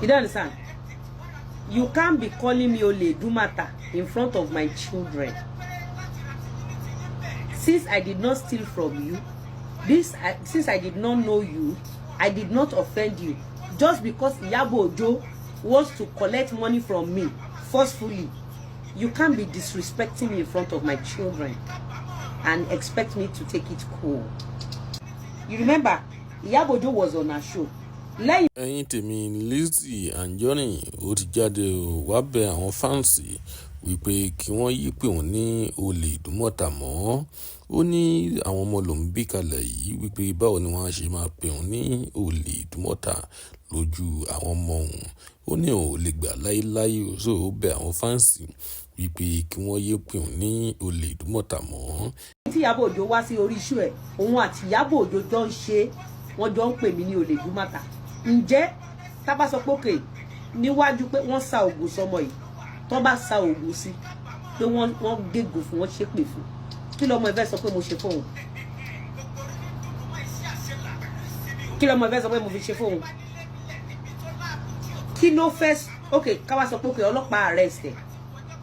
You don't understand? You can't be calling me Ole Idumota in front of my children. Since I did not steal from you, since I did not know you, I did not offend you. Just because Iyabo Ojo wants to collect money from me forcefully, you can't be disrespecting me in front of my children and expect me to take it cool. You remember, Iyabo Ojo was on her show. Lẹ́yìn Ẹ̀yin tèmi, Lizzy Anjorin ó ti jáde ó wàá bẹ àwọn fans wípé kí wọ́n yéé pè òun ní olè Ìdúmọ̀tà mọ́. Ó ní àwọn ọmọ lòún bí kalẹ̀ yìí, wípé báwo ni wọ́n á ṣe máa pè òun ní olè Ìdúmọ̀tà lójú àwọn ọmọ òun. Ó ní òun ò lè gbà láéláé. So ó bẹ àwọn fans wípé kí wọ́n yéé pè òun ní olè Ìdúmọ̀tà mọ́. Tí Ìyábọ̀ Òjó wá sí orí iṣu ẹ̀, òun àti Ìyábọ̀ Òjó jọ ń ṣe, wọ́n jọ ń pè mí ní olè Ìdúmọ̀tà. Ǹjẹ́ tá bá sọ pé òkè níwájú pé wọ́n sa ògùn sọmọ yìí, tó bá sa ògùn sí pé wọ́n gégùn fún, wọ́n ṣépè fún, kí lọmọ ẹ fẹ́ sọ pé mo ṣe fóun? Kí lọmọ ẹ fẹ́ sọ pé mo fi ṣe fóun? Kí ló fẹ́? Ok, ká wá sọ pé òkè ọlọ́pàá arrest ẹ̀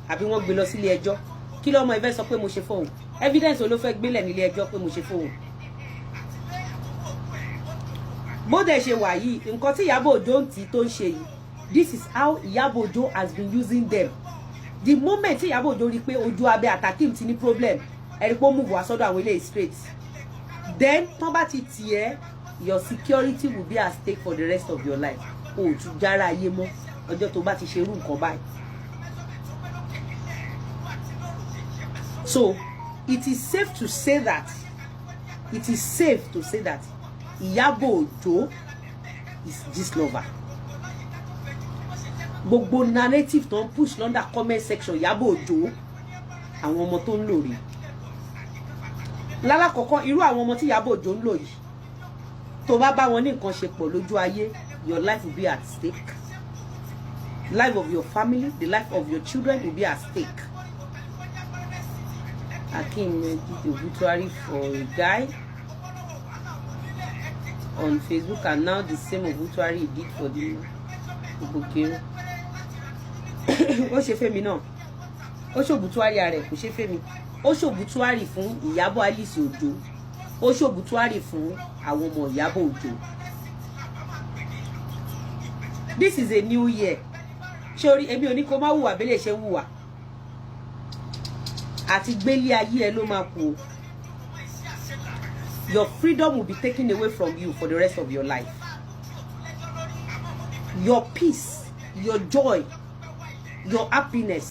àbí wọ́n gbé lọ sílé ẹjọ́, kí lọmọ ẹ fẹ́ sọ pé mo ṣe fóun? Evidence wo ló fẹ́ gbélẹ̀ nílé ẹjọ́ pé mo ṣe fóun? Bó dẹ̀ ṣe wà yìí, nǹkan tí Ìyábọ̀ Òjó ń tì tó ń ṣe yìí, this is how Ìyábọ̀ Òjó has been using them. The moment tí Ìyábọ̀ Òjó rí i pé ojú abẹ́ àtàkìm ti ní problem, ẹ̀rí pé ó move wá sọ́dọ̀ àwọn eléyìí straight. Then tán bá ti tì ẹ́, your security will be at stake for the rest of your life. O ò tún jára ayé mọ́ ọjọ́ tó bá ti ṣerú nǹkan báyìí. So it is safe to say that Ìyábọ̀ Òjó is Gistlover. Gbogbo narrative tó ń push under comment section, Ìyábọ̀ Òjó, àwọn ọmọ tó ń lò rí lálákọ̀ọ́kọ́, irú àwọn ọmọ tí Ìyábọ̀ Òjó ń lò yìí, tó bá bá wọn ní nǹkan ṣe pọ̀ lójú ayé, your life will be at stake. Life of your family, the life of your children will be at stake. Akeem did obituary for a guy on Facebook, and now the same obituary he did for the Obokere. Ó ṣe fẹ́mi náà, ó ṣe obituary rẹ̀, kò ṣe fẹ́mi. Ó ṣe obituary fún Ìyábọ̀ Alice Òjó, ó ṣe obituary fún àwọn ọmọ Ìyábọ̀ Òjó. This is a new year. Sórí èmi ò ní kó má hùwà bẹ́lẹ̀ ṣe hùwà àti gbélé ayé ẹ ló máa kú o. Your freedom will be taken away from you for the rest of your life. Your peace, your joy, your happiness.